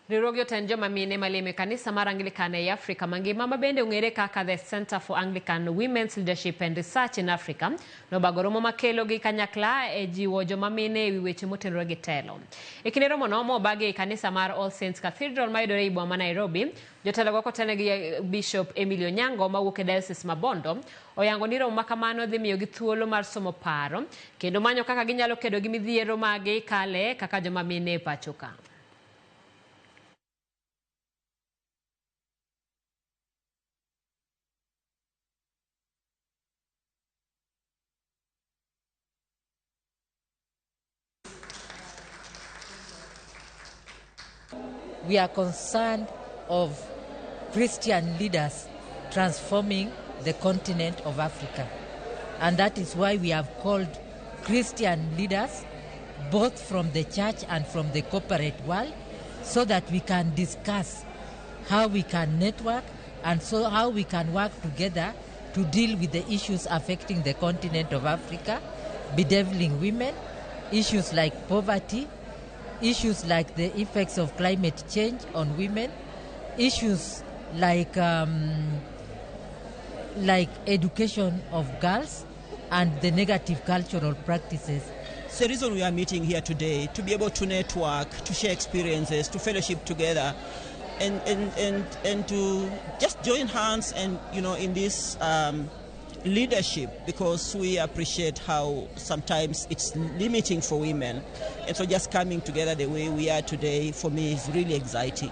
Riwruog jotend joma mine malemo e kanisa mar Anglican ei Afrika mangima ma bende ong'ere kaka The Center for Anglican Women's Leadership and Research in Africa nobago romo makelo gi kanyakla e jiwo joma mine ewi weche motenore gi telo. E kinde romono mobagi ei kanisa mar All Saints Cathedral mayudore ei boma ma Nairobi, jotelogo kotelnegi gi Bishop Emily Onyango mawuok e Diocese ma Bondo oyango ni romo ma kamano dhi miyogi thuolo mar somo paro kendo manyo kaka ginyalo kedo gi midhiero ma gikale kaka joma mine e pacho ka. We are concerned of Christian leaders transforming the continent of Africa. And that is why we have called Christian leaders, both from the church and from the corporate world, so that we can discuss how we can network and so how we can work together to deal with the issues affecting the continent of Africa, bedeviling women, issues like poverty, issues like the effects of climate change on women, issues like education of girls and the negative cultural practices. It's the reason we are meeting here today, to be able to network, to share experiences, to fellowship together, and to just join hands and, you know, in this leadership, because we appreciate how sometimes it's limiting for women. And so just coming together the way we are today, for me, is really exciting.